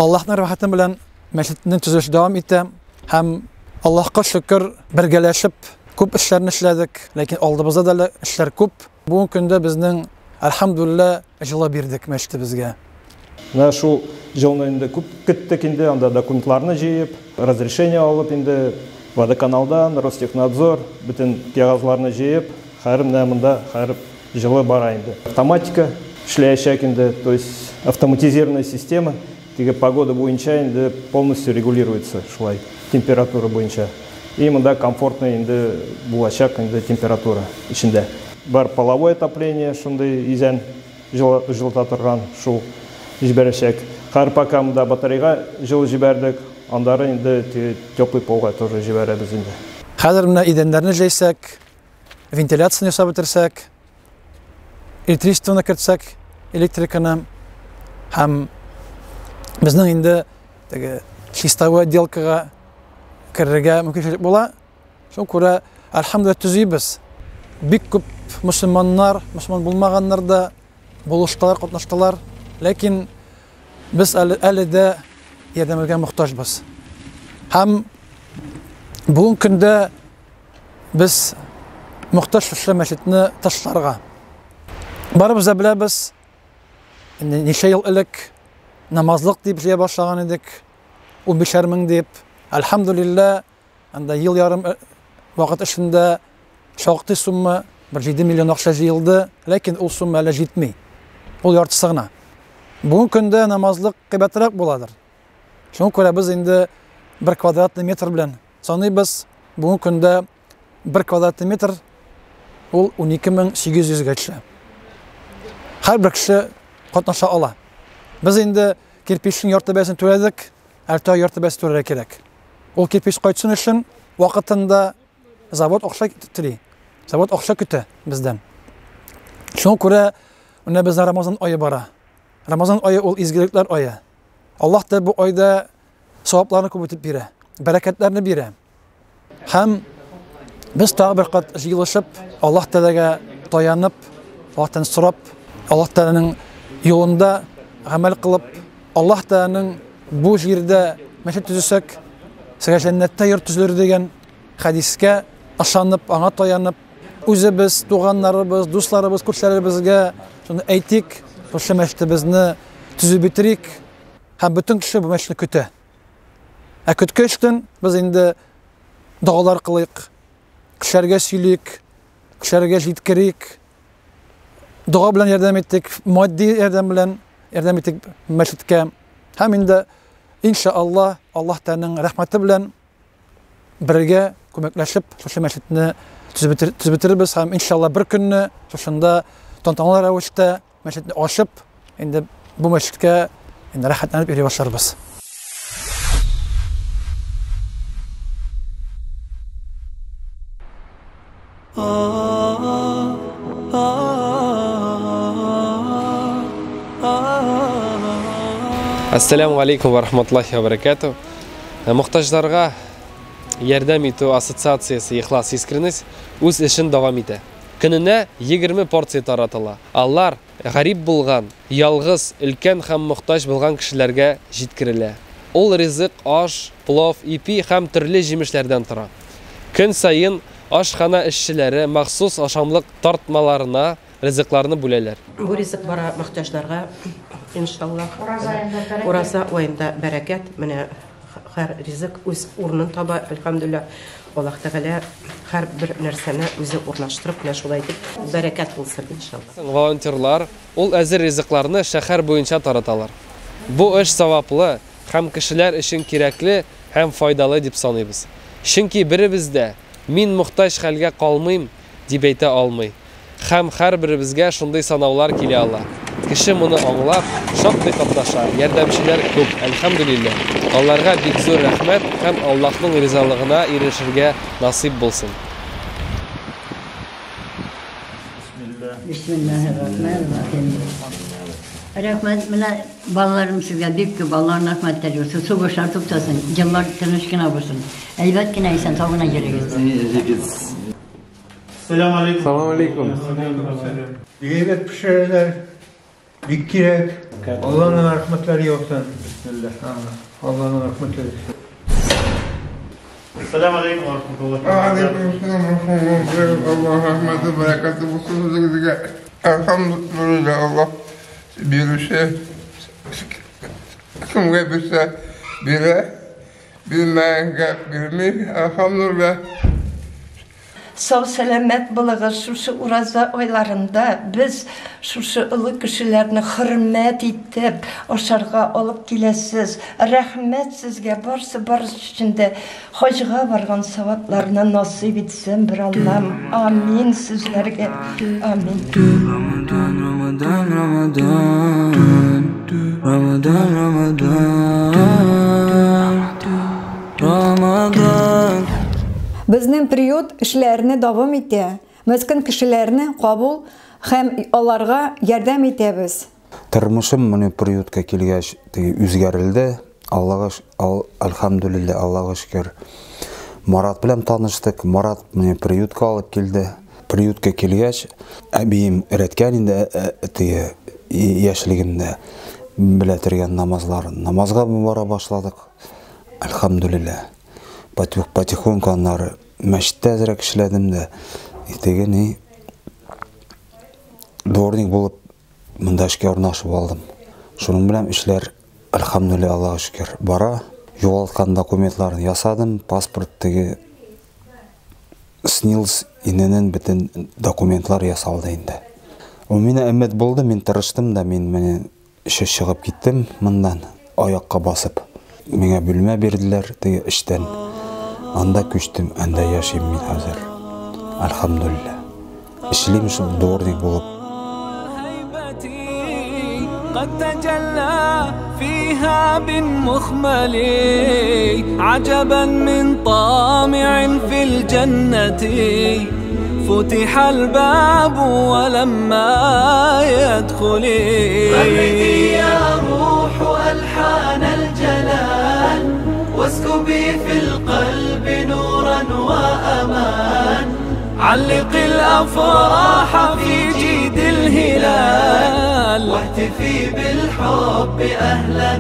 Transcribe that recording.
Аллаһның рәхмәте белән мәчетнең төзелеше дәвам итә һәм Аллаһка шөкер, бергәләшеп күп эшләрне эшләдек, ләкин алдыбызда да әле эшләр күп. Бүгенге көндә безнең, әлхәмдүлилләһ, җылы бирдек мәчетебезгә. Менә шул җылны инде күп көттек инде, анда документларны җыеп, разрешение алып инде водоканалдан, Ростехнадзор, бөтен кәгазьләрне җыеп, хәер менә монда хәер җылы бара инде. Автоматика эшләячәк инде, то есть автоматизированная система, теге погода буенча инде полностью регулируется шулай, температура буенча. И монда комфортный инде булачак инде температура эчендә. Бар половое отопление, шундый изән җылыта торган шул җибәрәчәк. Хәзер пока монда батарейга җылы җибәрдек, аннары инде теплый полга тоже җибәрәбез инде. Хәзер менә идәннәрне җәйсәк, вентиляцияне ясап бетерсәк, электричествоны кертсәк, электриканы һәм безнең инде теге чистовой отделкага керергә мөмкинчелек була. Шуңа күрә, әлхәмдүлилләһ, төзибез. Бик күп мөселманнар, мөселман булмаганнар да булыштылар, катнаштылар. Ләкин без әле дә ярдәмгә мохтаҗбыз. Һәм бүгенге көндә без мохтаҗ шушы мәчетне ташларга. Барыбыз да беләбез, ничә ел элек намазлык дип җыя башлаган идек, 15 мең дип. Әлхәмдүлилләһ, анда ел ярым вакыт эчендә шактый сумма, бер 7 миллион акча җыелды, ләкин ул сумма әле җитми. Ул яртысы гына. Бүгенге көндә намазлык кыйбатрак буладыр. Шуңа күрә без инде бер квадратный метр белән саныйбыз. Бүгенге көндә бер квадратный метр ул 12800 гә төшә. Һәрбер кеше катнаша ала. Без инде кирпичнең ярты бәясен түләдек, әле тагы ярты бәясен түләргә кирәк. Ул кирпич кайтсын өчен вакытында завод акча тели. Завод акча көтә бездән. Шуңа күрә менә безнең Рамазан ае бара. Рамазан ае ул изгелекләр ае. Аллаһ та бу айда савапларны күп итеп бирә, бәрәкәтләрне бирә. Һәм без тагы бер кат җыелышып, Аллаһ Тәгаләгә таянып, Аллаһтан сорап, Аллаһ Тәгаләнең юлында гамәл кылып, Аллаһ Тәгаләнең бу җирдә мәчет төзесәк, сезгә җәннәттә йорт төзелер дигән хәдискә ышанып, аңа таянып, үзебез, туганнарыбыз, дусларыбыз, күршеләребезгә шуны әйтик, шушы мәчетебезне төзеп бетерик. Һәм бөтен кеше бу мәчетне көтә. Ә көткәчтен без инде догалар кылыйк, кешеләргә сөйлик, кешеләргә җиткерик, дога белән ярдәм иттек, матди ярдәм белән ярдәм иттек мәчеткә. Һәм инде иншаллаһ, Аллаһ Тәгаләнең рәхмәте белән бергә күмәкләшеп шушы мәчетне төзеп бетерербез һәм иншаллаһ бер көнне шушында тантаналы рәвештә мәчетне ачып, инде бу мәчеткә инде рәхәтләнеп йөри башларбыз. Ассаляму алейкум ва рахматуллахи ва баракату. Мохтаҗларга ярдәм итү ассоциациясе Ихлас Искренность үз эшен дәвам итә. Көненә 20 порция таратыла. Алар гарип булган, ялгыз, өлкән һәм мохтаҗ булган кешеләргә җиткерелә. Ул ризык аш, плов, ипи һәм төрле җимешләрдән тора. Көн саен ашхана эшчеләре махсус ашамлык тартмаларына ризыкларны бүләләр. Бу ризык бара мохтаҗларга, иншаллаһ. Ураза аенда бәрәкәт, менә һәр ризык үз урынын таба, әлхәмдүлилләһ. Аллаһ Тәгалә һәр бер нәрсәне үзе урнаштырып, менә шулай итеп бәрәкәт булсын, иншаллаһ. Волонтерлар ул әзер ризыкларны шәһәр буенча тараталар. Бу эш саваплы һәм кешеләр өчен кирәкле һәм файдалы дип саныйбыз. Чөнки беребез дә мин мохтаҗ хәлгә калмыйм дип әйтә алмый. Һәм һәрберебезгә шундый сынаулар килә ала. Кеше моны аңлап, шактый катнаша, ярдәмчеләр күп, әлхәмдүлилләһ. Аларга бик зур рәхмәт һәм Аллаһның ризалыгына ирешергә насыйп булсын. Бисмиллаһир-рахманир-рахим. Рәхмәт, менә балаларым сезгә бик күп Аллаһның рәхмәтләре булсын. Сугышлар туктасын, еллар тыныч кына булсын. Әйбәт кенә исән сау гына йөрегез. Сәлам алейкум. Салам алейкум. Бик әйбәт пешерәләр. Бик кирәк. Аллаһның рәхмәтләре яусын. Бисмилла. Аллаһның рәхмәтләре. Сәлам алейкум ва рахматуллахи. Алейкум сәлам Аллаһ рәхмәте, бәрәкәте булсын үзегезгә. Әлхәмдүлилләһ, Аллаһ бирүче кемгә бирсә бирә, бирмәгәнгә бирми. Әлхәмдүлилләһ. Сау сәламәт булыгыз. Шушы ураза айларында без шушы олы кешеләрне хөрмәт итеп ашарга алып киләсез. Рәхмәт сезгә, барсы барысы өчен дә хаҗга барган савапларны насыйп итсен бер Аллам. Амин сезләргә. Амин. Рамадан, Рамадан, Рамадан, Рамадан, Рамадан, Рамадан. Безнең приют эшләрне дәвам итә. Мескен кешеләрне кабул һәм аларга ярдәм итәбез. Тормышым менә приютка килгәч теге үзгәрелде. Аллага әлхәмдүлилләһ, Аллага шөкер. Марат белән таныштык. Марат мине приютка алып килде. Приютка килгәч, әбием өйрәткән инде теге яшьлегемдә белә торган намазларын. Намазга бара башладык. Әлхәмдүлилләһ. Потихоньку аннары мәчеттә әзрәк эшләдем дә. Теге ни дворник булып монда эшкә урнашып алдым. Шуның белән эшләр, әлхәмдүлилләһ, Аллага шөкер, бара. Югалткан документларын ясадым, паспорт теге СНИЛС иненен бөтен документлар ясалды инде. Ул мине өмет булды, мин тырыштым да, мин менә эше чыгып киттем моннан, аякка басып. Миңа бүлмә бирделәр теге эштән. Анда күчтем, анда яшим мин хәзер. Әлхәмдүлилләһ. Эшлим шул дворник булып. قد تجلى فيها بالمخمل عجبا من طامع في الجنة فتح الباب ولما يدخل. غردي يا روح ألحان الجلال واسكبي في القلب نورا وأمان علق الأفراح في جيد الهلال واهتفي بالحب أهلا